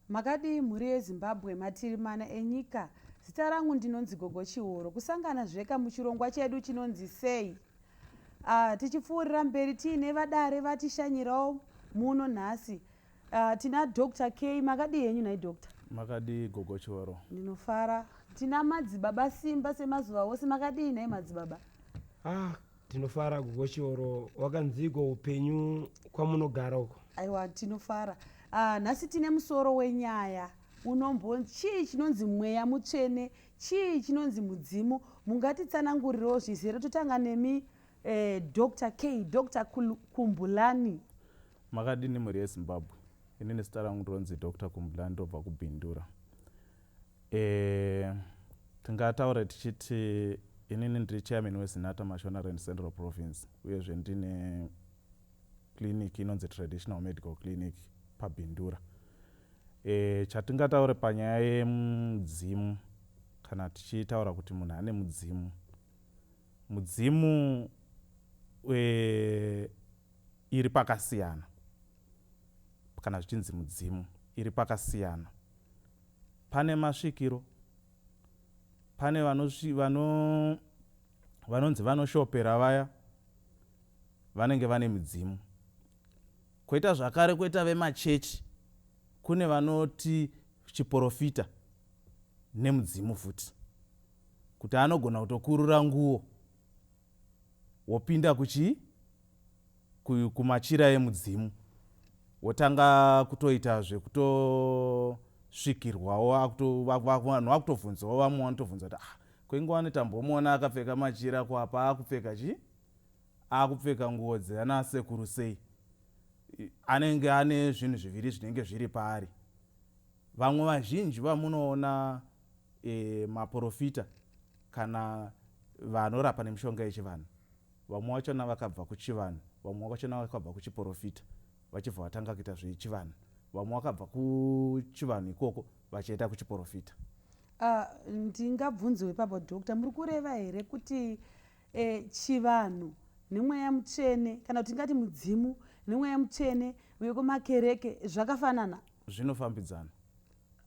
Makadii mhuri yeZimbabwe mativi mana enyika. Zita rangu ndinonzi Gogo Chihoro. Kusangana zveka muchirongwa chedu chinonzi Sei. Uh, tichipfuurira mberi tiine vadare vatishanyirawo muno nhasi. Uh, tina Dr. K makadii henyu nhai Doctor? Makadii Gogo Chihoro? Ndinofara. Tina madzibaba Simba semazuva ose makadii nhai madzibaba? Ah, tinofara Gogo Chihoro. Wakanziko upenyu kwamunogara uko? Aiwa tinofara. Ah, nhasi tine musoro wenyaya unombonzi chii chinonzi mweya mutsvene chii chinonzi mudzimu mungatitsanangurirewo zvizere totanga nemi eh, Dr. K Dr. Kumbulani. Makadini mhuri yeZimbabwe? Inini zita rangu ndinonzi Dr. Kumbulani ndobva kuBindura. E, tingataure tichiti inini ndiri chairman weZinatha Mashonaland Central Province uyezve ndine clinic inonzi Traditional Medical Clinic paBindura. E, chatingataure panyaya yemudzimu kana tichitaura kuti munhu ane mudzimu mudzimu e, iri pakasiyana kana zvichinzi mudzimu iri pakasiyana pane masvikiro pane vanonzi vano, vanoshopera vaya vanenge vane midzimu koita zvakare koita vemachechi kune vanoti chiporofita nemudzimu futi kuti anogona kutokurura nguo wopinda kuchii kumachira emudzimu wotanga kutoita zvekutosvikirwawo vanhu vakutovhunzawo vamwe vanotobvunza kuti ah kwenguva anotambomuona akapfeka machira ko apa akupfeka chii akupfeka nguo dzana sekuru sei anenge ane zvinhu zviviri zvinenge zviri paari vamwe vazhinji vamunoona e, maporofita kana vanorapa nemishonga yechivanhu vamwe vachona vakabva kuchivanhu vamwe vachona vakabva kuchiporofita vachibva vatanga kuita zvechivanhu vamwe vakabva kuchivanhu ikoko vachienda kuchiporofita. Uh, ndingabvunziwe ipapo doctor muri kureva here kuti eh, chivanhu nemweya mutsvene kana kuti tingati mudzimu nemweya mutsvene wekumakereke zvakafanana? Zvinofambidzana.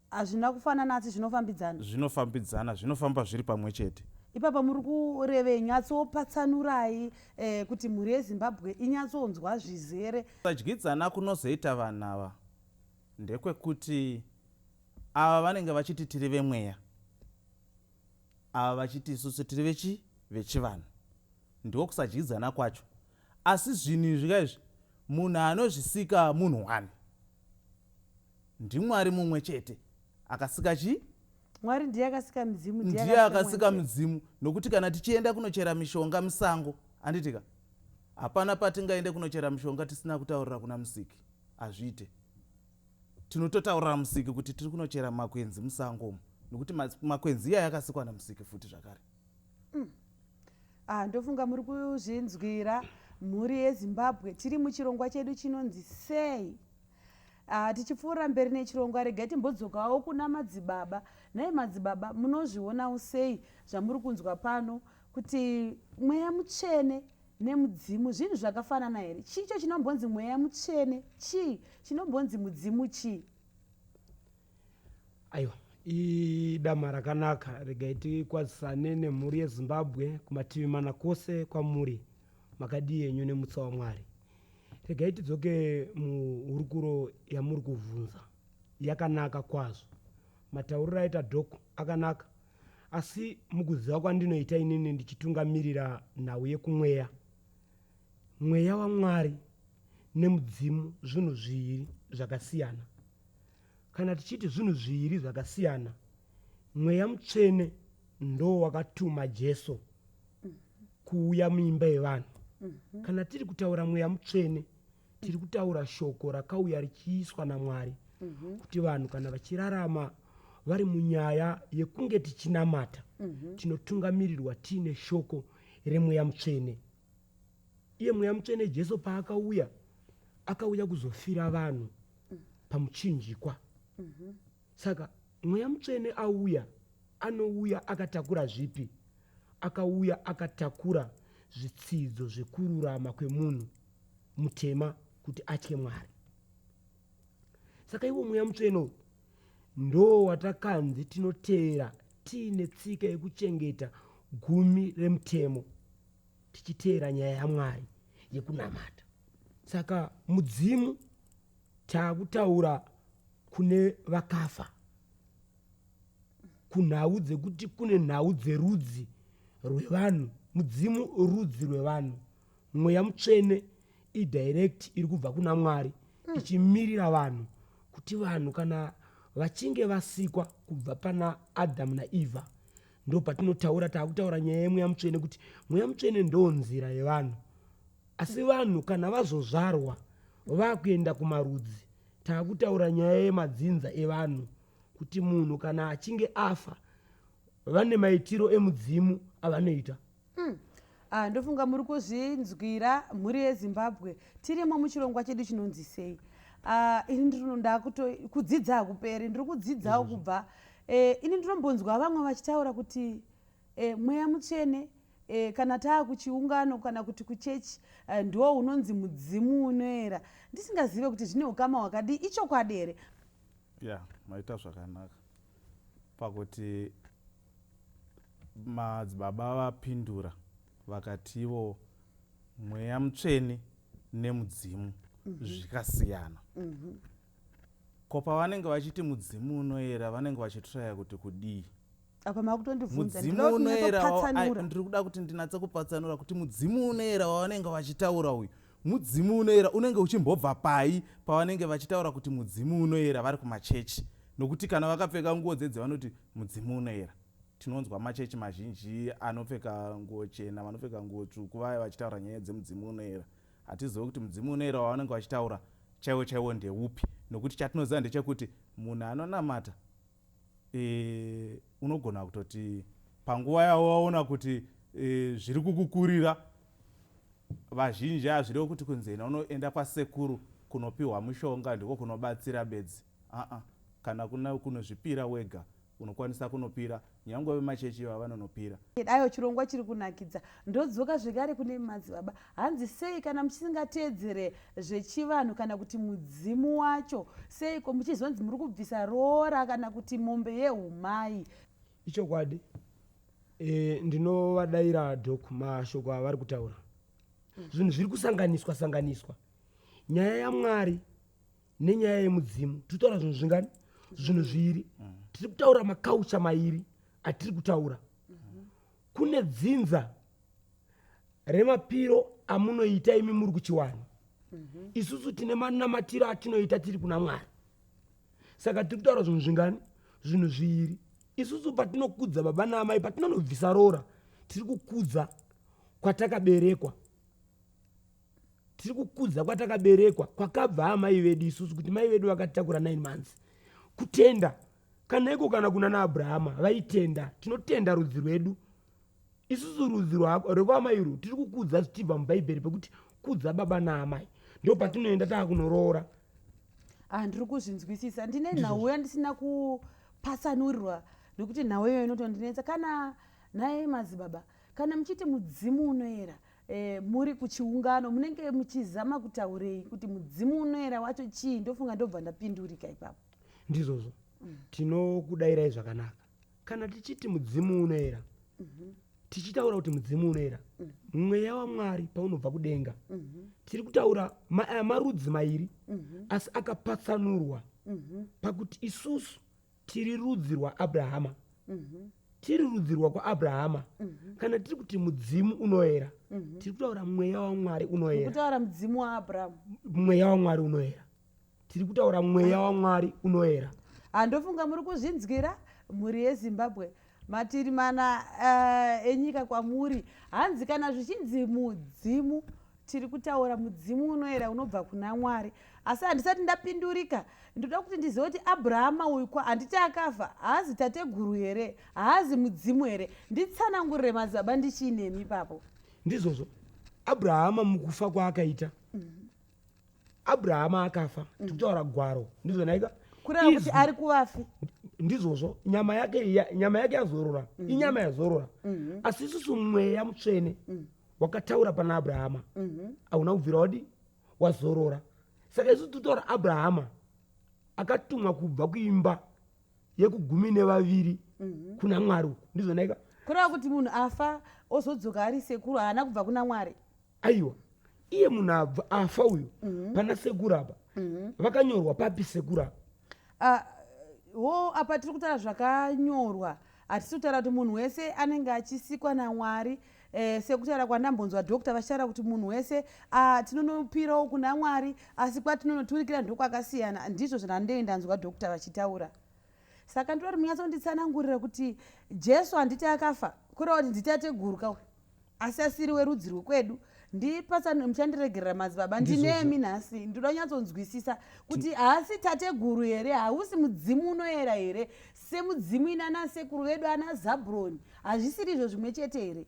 Hazvina kufanana asi zvinofambidzana. Zvinofambidzana, zvinofamba zviri pamwe chete. Ipapa muri kurevei? Nyatsopatsanurai eh, kuti mhuri yeZimbabwe inyatsonzwa zvizere. Kusadyidzana kunozoita vanhu ava ndekwekuti ava vanenge vachiti tiri vemweya, ava vachiti isusu tiri vechi vechivanhu. Ndiko kusadyidzana kwacho. Asi zvinhu izvi ka izvi munhu anozvisika munhu one. NdiMwari mumwe chete akasika chii? Mwari ndiye akasika midzimu, ndiye akasika midzimu nokuti kana tichienda kunochera mishonga musango handitika hapana patingaende kunochera mishonga tisina kutaurira kuna musiki hazviite tinototaurira musiki kuti tiri kunochera makwenzi musango umu nokuti makwenzi iyaya akasikwa namusiki futi zvakare mm. Ah, ndofunga muri kuzvinzwira mhuri yezimbabwe tiri muchirongwa chedu chinonzi sei Ah, tichipfuurira mberi nechirongwa regai timbodzokawo kuna madzibaba. Nhai madzibaba, munozvionawo sei zvamuri kunzwa pano kuti mweya mutsvene nemudzimu zvinhu zvakafanana here? Chii icho chinombonzi mweya mutsvene chii? Chinombonzi mudzimu chii? Aiwa, idama rakanaka. Regai tikwazisane nemhuri yeZimbabwe kumativi mana kwose kwamuri. Makadii henyu nemutsa waMwari? Regai tidzoke muhurukuro yamuri kuvhunza. Yakanaka kwazvo. Matauriro aita Doc akanaka. Asi mukuziva kwandinoita inini ndichitungamirira nhau yekumweya, mweya waMwari nemudzimu zvinhu zviiri zvakasiyana. Kana tichiti zvinhu zviiri zvakasiyana, mweya mutsvene ndo wakatuma Jesu kuuya muimba yevanhu. Mhm. Kana tiri kutaura mweya mutsvene, tiri kutaura shoko rakauya richiiswa naMwari mhm. kuti vanhu kana vachirarama vari munyaya yekunge tichinamata mhm. tinotungamirirwa tiine shoko remweya mutsvene. Iye mweya mutsvene Jesu paakauya akauya kuzofira vanhu pamuchinjikwa. Saka mweya mutsvene auya anouya akatakura zvipi? Akauya akatakura zvitsidzo zvekururama kwemunhu mutema kuti atye Mwari. Saka iwo mweya mutsvene uyu Ndo watakanzi tinoteera tiine tsika yekuchengeta gumi remutemo tichiteera nyaya yamwari yekunamata. Saka mudzimu taakutaura kune vakafa kunhau dzekuti kune nhau dzerudzi rwevanhu. Mudzimu rudzi rwevanhu. Mweya mutsvene idirect iri kubva kuna Mwari ichimirira vanhu kuti vanhu kana vachinge vasikwa kubva pana Adhamu naEvha, ndo patinotaura taakutaura nyaya yemweya mutsvene kuti mweya mutsvene ndo nzira yevanhu. Asi vanhu kana vazozvarwa vakuenda kumarudzi, taakutaura nyaya yemadzinza evanhu kuti munhu kana achinge afa vane maitiro emudzimu avanoita. Ah, ndofunga muri kuzvinzwira mhuri yeZimbabwe. Tirimo muchirongwa chedu chinonzi Sei. Ah, ini ndiri ndakuto kudzidza hakuperi, ndiri kudzidzawo kubva ini ndinombonzwa vamwe vachitaura kuti mweya mutsvene kana taa kuchiungano kana kuti kuchechi ndiwo unonzi mudzimu unoera, ndisingazive kuti zvine ukama hwakadii. Ichokwadi here? Ya, maita zvakanaka pakuti madzibaba vapindura vakativo mweya mutsvene nemudzimu zvikasiyana. Ko pavanenge vachiti mudzimu unoera vanenge vachitraya kuti kudii? Apa makutondibvunza. Mudzimu unoera, ndiri kuda kuti ndinatse kupatsanura kuti mudzimu unoera wavanenge vachitaura uyu, mudzimu unoera unenge uchimbobva pai pavanenge vachitaura kuti mudzimu unoera vari kumachechi? Nokuti kana vakapfeka nguo dzedze vanoti mudzimu unoera. Tinonzwa machechi mazhinji anopfeka nguo chena, vanopfeka nguo tsvuku, vaya vachitaura nyaya dzemudzimu unoera. Hatizive kuti mudzimu unoera wavanenge vachitaura chaiwo chaiwo ndeupi, nokuti chatinoziva ndechekuti munhu anonamata unogona kutoti panguva yawaona kuti zviri kukukurira, vazhinji hazvirevo kuti kunzena unoenda kwasekuru kunopiwa mushonga ndiko kunobatsira bedzi. Aa, kana kuna kunozvipira wega unokwanisa kunopira, nyangwe vemachechi ivava vanonopira. Aiwa, chirongwa chiri kunakidza. Ndodzoka zvekare kune madzibaba. Hanzi sei kana muchisingateedzere zvechivanhu kana kuti mudzimu wacho, seiko muchizonzi muri kubvisa roora kana kuti mombe yehumai? Ichokwadi. Ndinovadaira Dok mashoko avari kutaura. Zvinhu zviri kusanganiswa sanganiswa. Nyaya yaMwari nenyaya yemudzimu, tiri kutaura zvinhu zvingani? Zvinhu zviviri. Tiri kutaura makaucha mairi atiri kutaura. Kune dzinza remapiro amunoita imi muri kuchiwanhu, isusu tine manamatiro atinoita tiri kuna Mwari. Saka tiri kutaura zvinhu zvingani? Zvinhu zviviri. Isusu patinokudza baba naamai, patinonobvisa roora, tiri kukudza kwatakaberekwa, tiri kukudza kwatakaberekwa, kwakabva amai vedu isusu, kuti mai vedu vakatakura 9 months. Kutenda kana iko kana kuna naAbrahama vaitenda. Tinotenda rudzi rwedu isusu, rudzi rwekwamai uru tiri kukudza zvichibva mubhaibheri pekuti kudza baba naamai, ndo patinoenda taakunoroora. Ah, ndiri kuzvinzwisisa. Ndine nhau yandisina kupatsanurirwa, nekuti nhau iyoyo inotondinetsa. Kana nhai madzibaba, kana muchiti mudzimu unoera muri kuchiungano, munenge muchizama kutaurei kuti mudzimu unoera wacho chii? Ndofunga ndobva ndapindurika ipapo. Ndizvozvo. Tinokudairai zvakanaka. Kana tichiti mudzimu unoera, tichitaura kuti mudzimu unoera, mweya waMwari paunobva kudenga, tiri kutaura aya marudzi mairi, asi akapatsanurwa pakuti isusu tiri rudzi rwaAbrahama. Tiri rudzi rwakwaAbrahama. Kana tiri kuti mudzimu unoera, tiri kutaura mweya waMwari unoera. Kutaura mudzimu waAbrahamu. Mweya waMwari unoera, tiri kutaura mweya waMwari unoera. Handofunga muri kuzvinzwira, mhuri yeZimbabwe, matiri mana enyika kwamuri. Hanzi kana zvichinzi mudzimu, tiri kutaura mudzimu unoera unobva kuna Mwari. Asi handisati ndapindurika. Ndoda kuti ndizive kuti Abrahama uyu kwa handiti akafa, haazi tateguru here? Haazi mudzimu here? Nditsanangurire madzibaba, ndichiinemi ipapo. Ndizvozvo. Abrahama mukufa kwaakaita, Abrahama akafa, tikutaura gwaro, ndizvo naika? Kureva kuti ari kuvafi. Ndizvozvo. Nyama yake nyama yake yazorora, inyama yazorora. Asi isusu mweya mutsvene wakataura pana Abrahama hauna kubvira wadi wazorora. Saka isusu titaura Abrahama akatumwa kubva kuimba. yekugumi nevaviri kuna Mwari uku, ndizvonaika? Kureva kuti munhu afa ozodzoka ari sekuru haana kubva kuna Mwari? Aiwa, iye munhu abva afa uyu, pana sekuru apa vakanyorwa papi sekuru apa? Ah, wo apa tiri kutaura zvakanyorwa, hatisi kutaura kuti munhu wese anenge achisikwa naMwari. Sekutaura kwandambonzwa doctor vachitaura kuti munhu wese, ah, tinonopirawo kuna Mwari, asi kwatinonoturikira ndokwakasiyana. Ndizvo zvandandei ndanzwa doctor vachitaura. Saka ndinoda kuti munyatsonditsanangurira kuti Jesu handiti akafa, kureva kuti nditateguru kauyu, asi asiri werudzi rwekwedu. Ndipatsa, muchandiregerera madzibaba, ndinemi nhasi. Ndoda kunyatsonzwisisa kuti haasi tateguru here? Hausi mudzimu unoyera here, semudzimu ina nasekuru vedu ana Zabroni? Hazvisiri izvo zvimwe chete here?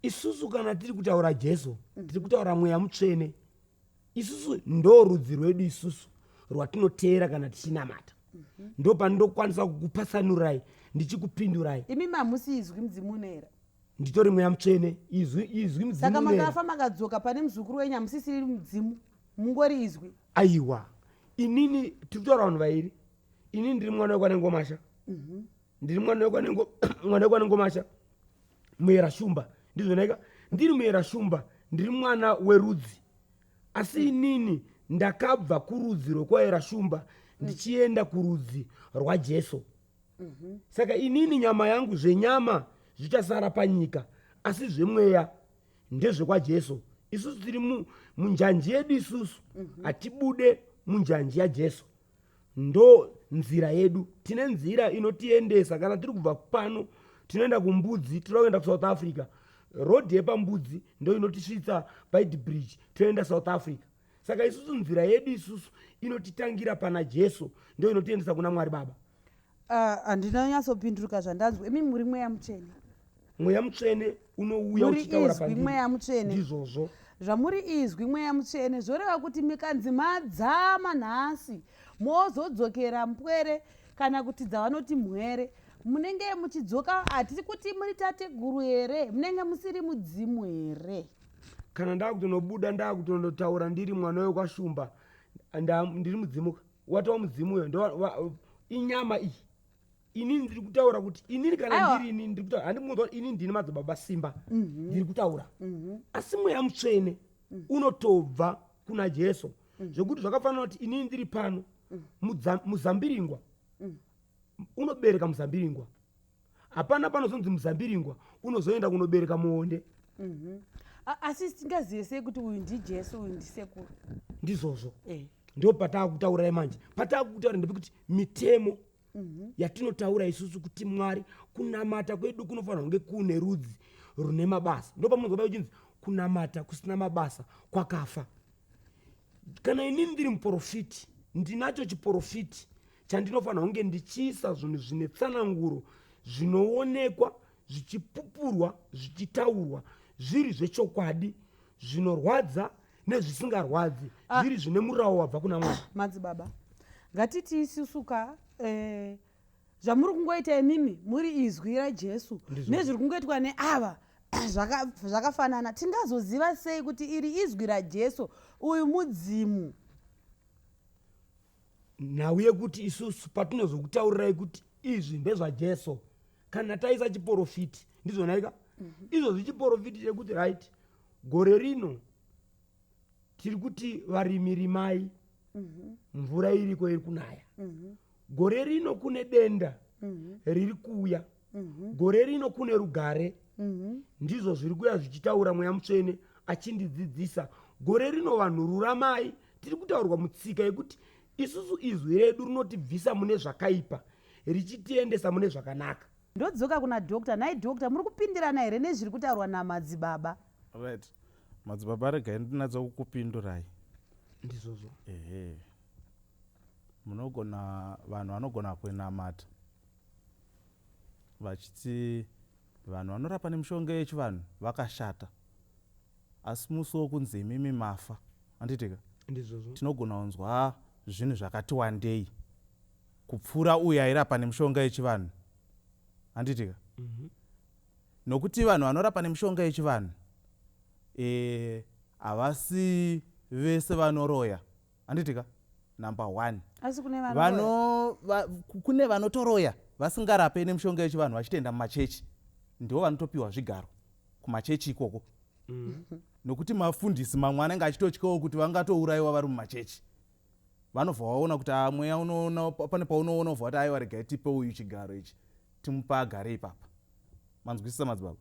Isusu kana tiri kutaura Jesu, tiri kutaura Mweya Mutsvene. Isusu ndo rudzi rwedu isusu rwatinoteera kana tichinamata. Ndo pandinokwanisa kukupatsanurai ndichikupindurai. Imi mamusi izwi mudzimu unoyera? Nditori Mweya Mutsvene, izwi, izwi mudzimu Saka unoyera. Makafa makadzoka pane muzukuru wenyu, hamusisiri mudzimu, mungori izwi? Aiwa, inini tiri kutaura vanhu vairi. Inini ndiri mwana wekwanengomasha, ndiri mwana wekwanengomasha, muyera shumba, ndizvonaika? Ndiri muyera shumba, ndiri mwana werudzi, asi inini ndakabva kurudzi rwekwaera shumba ndichienda kurudzi rwaJesu. Saka inini nyama yangu, zvenyama zvichasara panyika, asi zvemweya ndezvekwaJesu. Isusu tiri munjanji yedu isusu, hatibude munjanji yaJesu. Ndo nzira yedu, tine nzira inotiendesa. Kana tiri kubva pano tinoenda kuMbudzi, tinoda kuenda kuSouth Africa, rodhi yepaMbudzi ndo inotisvitsa Beitbridge, toenda South Africa. Saka isusu nzira yedu isusu inotitangira pana Jesu, ndo inotiendesa kuna Mwari Baba. Ah, handina nyatsopinduruka zvandanzwa. Imi muri Mweya Mutsvene? Mweya Mutsvene unouya Muri uchitaura izwi pandiri. Mweya Mutsvene. Ndizvozvo. Zvamuri izwi Mweya Mutsvene, zvoreva kuti mikanzi madzama nhasi mozodzokera mpwere, kana kuti dzavanoti mhwere, munenge muchidzoka, hatisi kuti muri tateguru here? Munenge musiri mudzimu here? Kana ndakutonobuda, ndakutonotaura ndiri mwana wekwashumba, ndiri mudzimuka, watova mudzimu uyo. Inyama iyi. Inini ndiri kutaura kuti inini kana Aiwa. ndiri inini ndiri kutaura, handimunzwa kuti inini ndini madzibaba Simba ndiri kutaura, asi Mweya Mutsvene unotobva kuna Jesu, zvekuti zvakafanana kuti inini ndiri pano, muzambiringwa unobereka muzambiringwa. Hapana panozonzi muzambiringwa unozoenda kunobereka muonde. Asi tingazive sei kuti uyu ndiJesu, uyu ndisekuru? Ndizvozvo. Ndo pataakutaurai manje. Pataakutaura ndepekuti mitemo yatinotaura isusu kuti Mwari, kunamata kwedu kunofanira kunge kune rudzi rune mabasa. Ndo pamunozwa pachinzi kunamata kusina mabasa kwakafa. Kana inini ndiri muprofiti, ndinacho chiprofiti chandinofanira kunge ndichiisa zvinhu zvine tsananguro, zvinoonekwa, zvichipupurwa, zvichitaurwa zviri zvechokwadi, zvinorwadza nezvisingarwadzi, zviri zvine murawo wabva kuna Mwari. Madzibaba, ngatiti isusu ka, zvamuri kungoita imimi muri izwi raJesu nezviri kungoitwa neava zvakafanana, tingazoziva sei kuti iri izwi raJesu, uyu mudzimu? Nhau yekuti isusu patinozokutaurirai kuti izvi ndezvaJesu, kana taisa chiprofiti, ndizvonaika? Izvozvi chiprofiti chekuti right, gore rino tiri kuti varimi rimai, mvura iriko, iri kunaya. Gore rino kune denda riri kuuya. Gore rino kune rugare. Ndizvo zviri kuuya zvichitaura Mweya Mutsvene achindidzidzisa. Gore rino vanhu ruramai. Tiri kutaurwa mutsika yekuti isusu izwi redu rinotibvisa mune zvakaipa richitiendesa mune zvakanaka. Ndodzoka kuna doctor. Nhai doctor, muri kupindirana here nezviri kutaurwa namadzibaba? Right, madzibaba, regai ndinatsa kukupindurai. Ndizvozvo. Ehe, munogona, vanhu vanogona kunamata vachiti vanhu vanorapa nemishonga yechivanhu vakashata, asi musi wokunzi imimi mafa, handitika? Ndizvozvo. Tinogona kunzwa zvinhu zvakati wandei kupfuura uyo airapa nemishonga yechivanhu, handitika? Nokuti vanhu vanorapa nemishonga yechivanhu havasi vese vanoroya, handitika? Number one. Asi kune vanoroya? Vano, va, kune vanotoroya vasingarape nemishonga yechivanhu vachitoenda mumachechi, ndivo vanotopiwa zvigaro kumachechi ikoko. Nokuti mafundisi mamwe anenge achitotyawo kuti vangatourayiwa vari mumachechi, vanobva vaona kuti ah, mweya unoona pane paunoona ubva wati aiwa, regai tipe uyu chigaro ichi, timupa agare ipapa. Manzwisisa madzibaba?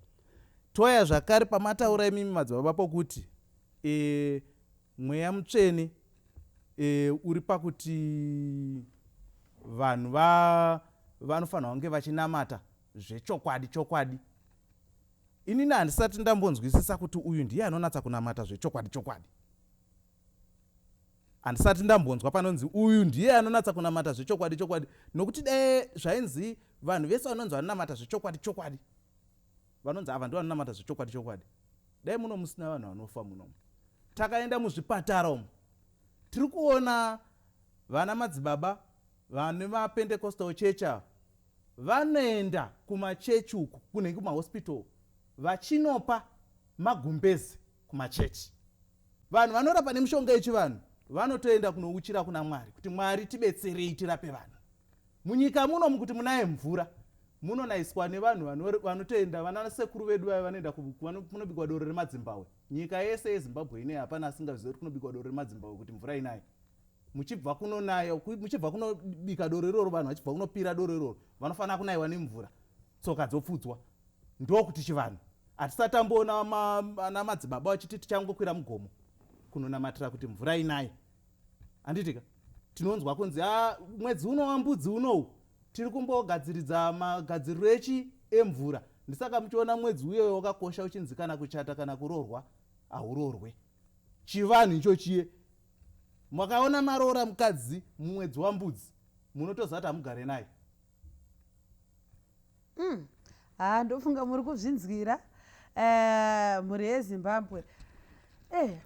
Toya zvakare pamataura imimi madzibaba pokuti mweya mutsvene uri pakuti vanhu vanofanirwa kunge vachinamata zvechokwadi chokwadi. Inini handisati ndambonzwisisa kuti uyu ndiye anonatsa kunamata zvechokwadi chokwadi. Handisati ndambonzwa panonzi uyu ndiye anonatsa kunamata zvechokwadi chokwadi, nokuti dai zvainzi vanhu vese vanonzi vanonamata zvechokwadi chokwadi, vanonzi ava ndivo vanonamata zvechokwadi chokwadi, dai muno musina vanhu vanofa munomu. Takaenda muzvipatara umu, tiri kuona vana madzibaba vane mapentecostal church ava vanoenda kumachechi uku kunenge kumahospital vachinopa magumbezi kumachechi. Vanhu vanorapa nemishonga yechivanhu vanotoenda kunouchira kuna Mwari kuti Mwari tibetserei tirape vanhu. Munyika muno mukuti munaye mvura, munonaiswa nevanhu vanotoenda, vana sekuru vedu vaya vanoenda kunobikwa doro remadzimbahwe. Nyika yese yeZimbabwe ine hapana asingazivi kuti kunobikwa doro remadzimbahwe kuti mvura inaye. Muchibva kunonaya, muchibva kunobika doro iroro, vanhu vachibva kunopira doro iroro, vanofanira kunaiwa nemvura, tsoka dzopfudzwa. Ndokuti chivanhu. Hatisati tamboona ana madzibaba vachiti tichangokwira mugomo kunonamatira kuti mvura inaye. Handitika? Tinonzwa kunzi mwedzi uno wambudzi unowu tiri kumbogadziridza magadziriro echi emvura. Ndisaka muchiona mwedzi uyoyo wakakosha uchinzi kana kuchata kana kuroorwa hauroorwe. Chivanhu icho chiye. Makaona maroora mukadzi mumwedzi wambudzi munotoziva kuti hamugare naye. Ha, ndofunga muri kuzvinzwira, mhuri yeZimbabwe.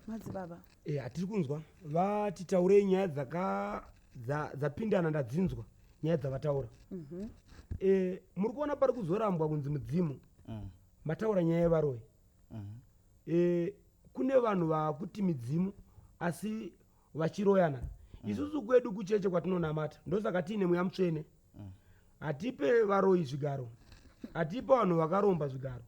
Madzibaba. Hatiri kunzwa vati taurei nyaya dzapindana, ndadzinzwa nyaya dzavataura. Muri kuona pari kuzorambwa kunzi mudzimu. Mataura nyaya yevaroyi. Kune vanhu vakuti midzimu asi vachiroyana. Isusu kwedu kucheche kwatinonamata ndosaka tiine mweya mutsvene. Hatipe varoyi zvigaro, hatipe vanhu vakaromba zvigaro.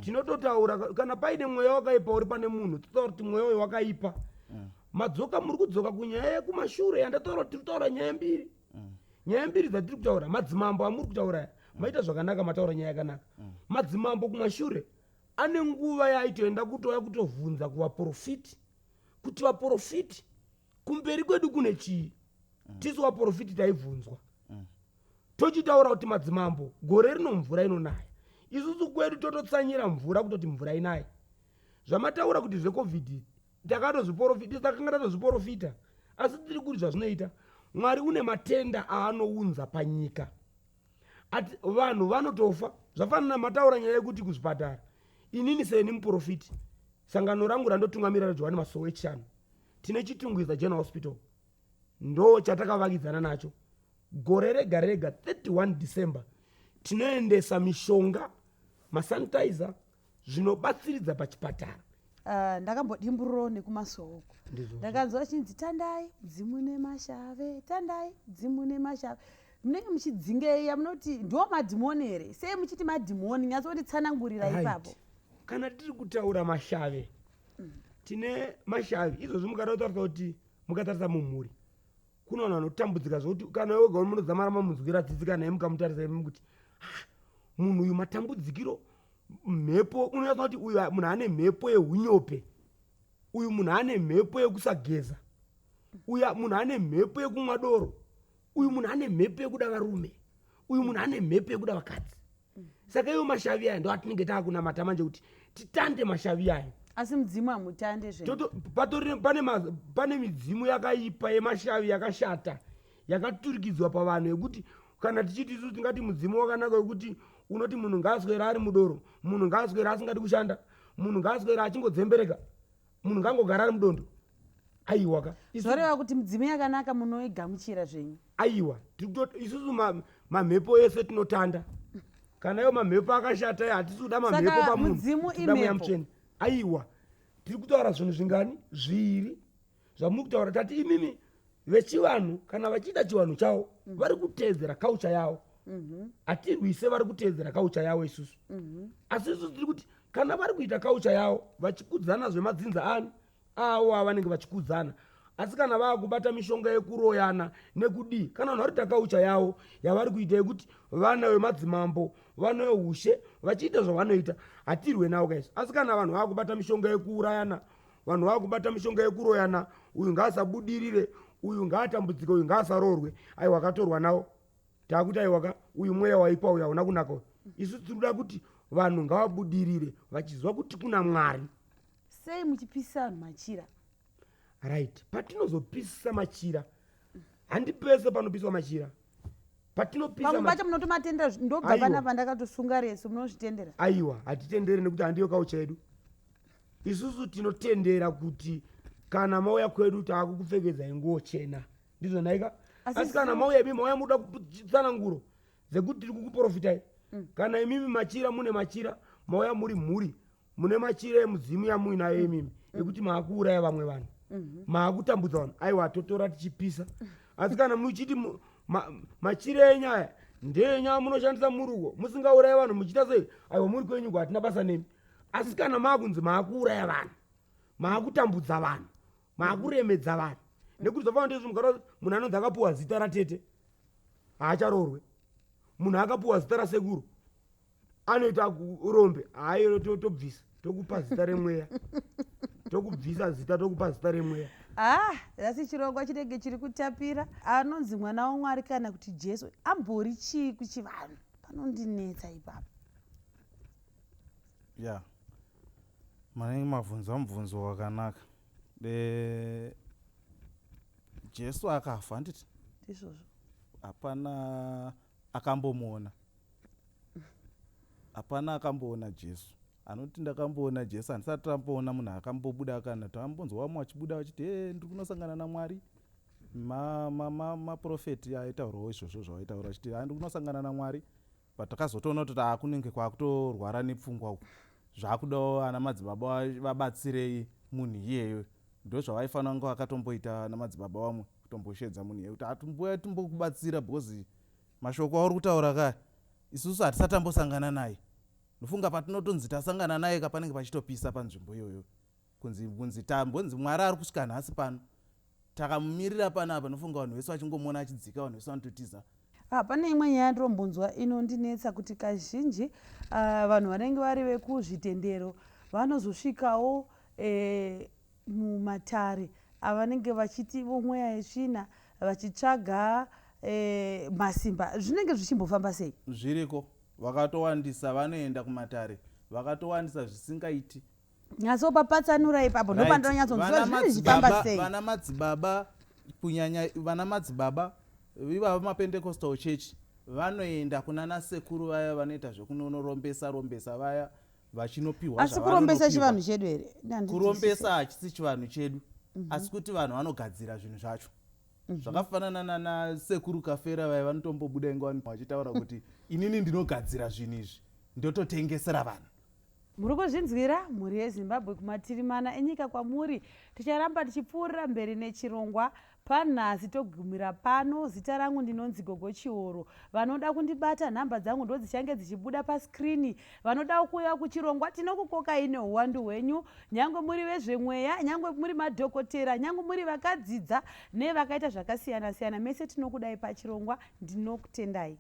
Tinototaura kana paine mweya wakaipa uri pane munhu, totaura kuti mweya uyu wakaipa. Madzoka, muri kudzoka kunyaya yekumashure yandataura. Tiri kutaura nyaya mbiri, nyaya mbiri dzatiri kutaura. Madzimambo amuri kutaura aya, maita zvakanaka, mataura nyaya yakanaka. Madzimambo kumashure ane nguva yaaitoenda kutouya kutovhunza kuvaprofiti kuti vaprofiti, kumberi kwedu kune chii? Tisu vaprofiti taibvunzwa. Tochitaura kuti madzimambo, gore rino mvura inonaya. Isusu kwedu tototsanyira mvura kutoti mvura inaye. Zvamataura kuti zveCovid takatozviprofita, takanga tatozviprofita, asi tiri kuti zvazvinoita Mwari une matenda aanounza panyika ati vanhu vanotofa. Zvafanana mataura nyaya yekuti kuzvipatara. Inini seni muprofiti, sangano rangu randotungamira reJohani Masowe Echishanu, tine Chitungwiza General Hospital, ndo chatakavakidzana nacho. Gore rega rega 31 December tinoendesa mishonga, masanitizer, zvinobatsiridza pachipatara. Ndakambodimburirawo nekumasoko, ndakanzwa chinzi tandai dzimu nemashave, tandai dzimu nemashave. Munenge muchidzingeiya, munoti ndo madhimoni here? Sei muchiti madhimoni? Nyatsonditsanangurira ipapo. Kana tiri kutaura mashave, tine mashavi izvozvi. Mukada kutarisa kuti mukatarisa mumhuri kune vanhu vanotambudzika zvokuti kana wega munodzamara mamunzwira tsitsi, kana mukamutarisa imi kuti ah, munhu uyu matambudzikiro, mhepo unonyatsa kuti uyu munhu ane mhepo yeunyope, uyu munhu ane mhepo yekusageza, uyu munhu ane mhepo yekumwa doro, uyu munhu ane mhepo yekuda varume, uyu munhu ane mhepo yekuda vakadzi. Saka iwo mashavi aya ndo atinenge taakunamata manje kuti titande mashavi ayo. Asi mudzimu hamutande zve? Pane midzimu yakaipa yemashavi yakashata yakaturikidzwa pavanhu, yekuti kana tichiti isusu tingati mudzimu wakanaka wekuti unoti munhu ngaaswera ari mudoro, munhu ngaaswera asingadi kushanda, munhu ngaaswera achingodzembereka, munhu ngaangogara ari mudondo, aiwa ka. Zvoreva kuti midzimu yakanaka munoigamuchira zvenyu? Aiwa, isusu mamhepo ese tinotanda. Kana iwo mamhepo akashata, hatisi kuda mamhepo pamunhu, tinoda mweya mutsvene. Aiwa, tiri kutaura zvinhu zvingani? Zviviri zvamuri kutaura. Tati imimi Vechivanhu kana vachiita chivanhu chavo mm. vari kuteedzera culture yavo. Mhm. Hatirwise vari kuteedzera culture yavo isusu. Asi isusu tiri kuti kana vari kuita culture yavo vachikudzana zvemadzinza ani avo avanenge vachikudzana, asi kana vaakubata mishonga yekuroyana nekudii, kana vanhu vari kuita culture yavo yavari kuita yekuti vana vemadzimambo vana veushe vachiita zvavanoita, hatirwe navo kaisu. Asi kana vanhu vaakubata mishonga yekuurayana, vanhu vaakubata mishonga yekuroyana, uyu ngaasabudirire, uyu ngaatambudzike, uyu ngaasaroorwe, aiwa akatorwa navo taakuti aiwaka uyu mweya waipa uyu hauna kunaka uyu. Isu tiri kuda kuti vanhu ngavabudirire vachiziva kuti kuna Mwari. Sei muchipisa vanhu machira? Right, patinozopisa machira, handi pese panopiswa machira. Patinopisa pamwe pacho munotomatendera, ndobva Aiwa. panapa ndakatosunga resu, munozvitendera? Aiwa, hatitenderi nekuti handiyo kaucha yedu. Isusu tinotendera kuti kana mauya kwedu taakukupfekedzai nguo chena, ndizvo nhaika? Asi kana mauya imi mauya muda tsananguro dzekuti tiri kukuprofitai. Kana imimi machira, mune machira, mauya muri mhuri mune machira emudzimu yamuinayo imimi ekuti maakuuraya vamwe vanhu, maakutambudza vanhu, aiwa totora tichipisa. Asi kana muchiti machira enyu aya ndeenyu amunoshandisa muruko musingaurayi vanhu muchiita sei, aiwa muri kwenyuko, hatina basa nemi. Asi kana maakunzi maakuuraya vanhu, maakutambudza vanhu, maakuremedza vanhu, nekuti zvafanira ndezvo mugara munhu anonzi akapuwa zita ratete haacharoorwe, munhu akapuwa zita rasekuru anoita urombe, hayo tobvisa tokupa zita remweya, tokubvisa zita tokupa zita remweya. Ah, asi chirongwa chinenge chiri kutapira. Anonzi mwana waMwari kana kuti Jesu ambori chii kuchivanhu? Panondinetsa ipapo. Ya, manenge mabvunza mubvunzo wakanaka. Jesu akafa, handiti? Ndizvozvo. Hapana akambomuona, hapana akamboona Jesu anoti ndakamboona Jesu. Handisati tamboona munhu akambobuda, kana tambonzwa vamwe vachibuda vachiti e ndiri kunosangana naMwari. Maprofeti aitaurawo izvozvo zvavaitaura vachiti ha ndiri kunosangana naMwari, but takazotoona kuti akunenge kwakutorwara nepfungwa uku, zvakudawo ana madzibaba vabatsirei munhu iyeyo. Ndo zvavaifanira kunge vakatomboita ana madzibaba vamwe, kutomboshedza munhu iyeyo kuti atimboya timbokubatsira, because mashoko auri kutaura kaya isusu hatisati tambosangana naye. Ndofunga patinotonzi tasangana naye ka, panenge pachitopisa panzvimbo iyoyo, kunzi tambonzi Mwari ari kusvika nhasi pano, takamumirira panapa. Ndofunga vanhu vese vachingomuona achidzika, vanhu vese vanototiza. Ah, pane imwe nyaya ndinombonzwa inondinetsa kuti kazhinji vanhu vanenge vari vekuzvitendero vanozosvikawo mumatare avanenge vachiti vomweya yetsvina vachitsvaga masimba. Zvinenge zvichimbofamba sei? Zviriko, vakatowandisa vanoenda kumatare, vakatowandisa zvisingaiti. Nyatsopapatsanura ipapo, ndopandinonyatsonzwa zvinenge zvichifamba sei. Vana madzibaba, kunyanya vana madzibaba ivava mapentecostal church, vanoenda kuna nasekuru vaya vanoita zvekunonorombesa rombesa vaya, vachinopiwa. Asi kurombesa chivanhu chedu here? Kurombesa hachisi chivanhu chedu, asi kuti vanhu vanogadzira zvinhu zvacho. Zvakafanana nasekuru Kafera vaya vanotombobuda inga vachitaura kuti inini ndinogadzira zvinhu izvi, ndototengesera vanhu. Muri kuzvinzwira, mhuri yeZimbabwe, kumativi mana enyika kwamuri. Ticharamba tichipfuurira mberi nechirongwa. Panhasi togumira pano. Zita rangu ndinonzi Gogo Chihoro. Vanoda kundibata, nhamba dzangu ndodzichange dzichibuda paskirini. Vanoda kuuya kuchirongwa, tinokukokai neuwandu hwenyu, nyange muri vezvemweya, nyange muri madhokotera, nyange muri vakadzidza nevakaita zvakasiyana siyana, mese tinokudai pachirongwa. Ndinokutendai.